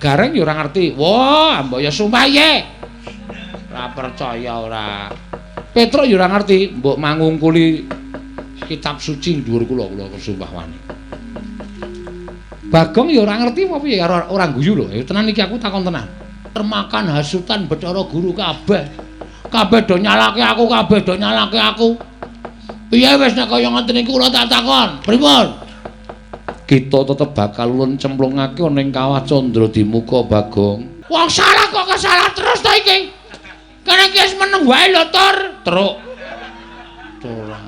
Gareng ya ora ngerti. Wah, mbok ya sumpah ye. Ora percaya ora. Petruk ya ora ngerti, mbok mangungkuli kitab suci dhuwur kula, kula sumpah wani. Bagong ya ora ngerti apa piye, ora guyu lho. Ya tenan iki aku takon tenan. Termakan hasutan Bathara Guru kabeh. Kabeh do nyalake aku, kabeh do nyalake aku. Piye wis nek kaya ngoten iki kula tak takon. Pripun? Kita tetep bakal ulun cemplungake ana ing kawah Candra Dimuka, Bagong. Wong salah kok kesalah terus to iki. Kene iki wis meneng wae lho, Tur. Truk. Ora.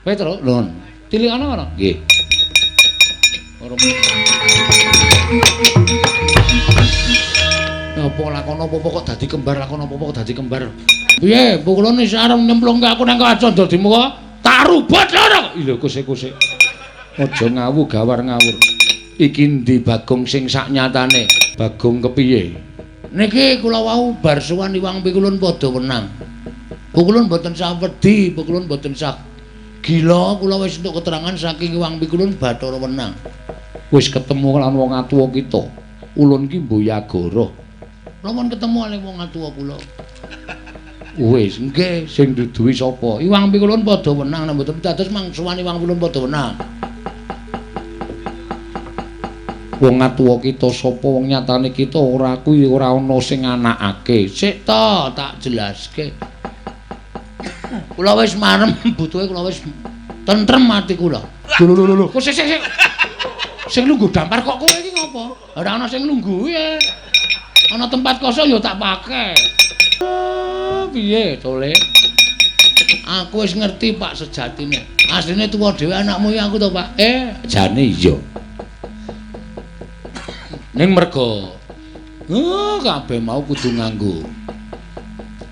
Petruk, lho. Tilikane ana? Nggih. Ora. Apa lakon apa-apa kok dadi kembar, lakon apa-apa kok dadi kembar. Piye, pukulane wis arep nyemplungke aku nang kawah Candra Dimuka? Tak rubut lho. Lho kose-kose. Aja ngawu gawar ngawur. Iki ndi Bagong sing sak nyatane? Bagong kepiye? Niki kula wau bar sowan Iwang Pikulun padha wenang. Pukulun mboten sah wedi, pukulun mboten sah gila, kula wis entuk keterangan saking Iwang Pikulun Bathara Wenang. Wis ketemu lan wong atuwa kita. Ulun ki Mboyagara. Kula pun ketemu kalih wong atuwa kula. Wis, nggih, sing duduhi sapa? Iwang Pikulun padha wenang, nek mboten dados mangsuwan Iwang Pikulun padha wenang. Wong atuwa kita sapa wong nyatane kita ora kuwi ora ana sing anakake. Sik to, tak jelaske. Kula wis marem butuhe kula wis tentrem ati kula. Lho lho lho lho, kok sik sik. Sing lungguh dampar kok kowe iki ngopo? Ora ana sing lungguh e. Ana tempat kosong ya tak pake. Piye tole? Aku wis ngerti Pak sejatine. Asline tuwa dhewe anakmu iki aku to, Pak. Jane iya. Ning merga kabeh mau kudu nganggo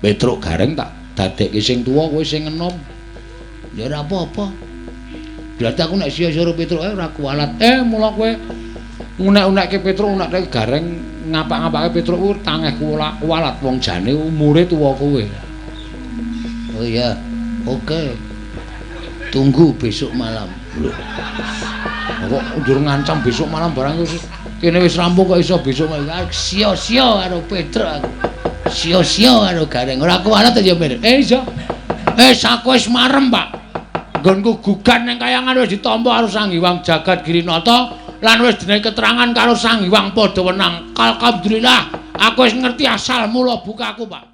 Petruk Gareng tak dadekke sing tuwa kowe sing enom. Ya ora apa-apa. Berarti aku nek sia-sia karo Petruk ora kualat. Mula kowe unek-unekke Petruk, unekke Gareng, ngapak-ngapake Petruk kuwi tangeh kualat wong jane umure tuwa kowe. Oh iya. Oke. Tunggu besok malam. Lho. Kok njur ngancam besok malam barang wis kene wis rampung kok iso besok malam. Sia-sia karo Petruk aku. Sia-sia karo Gareng. Ora kualat ya, Mir. Iya. Aku wis marem, Pak. Nggonku gugan ning kayangan wis ditampa karo Sang Hyang Jagat Girinata lan wis dene keterangan karo Sang Hyang Padha Wenang. Alhamdulillah, aku wis ngerti asal mula bukaku, Pak.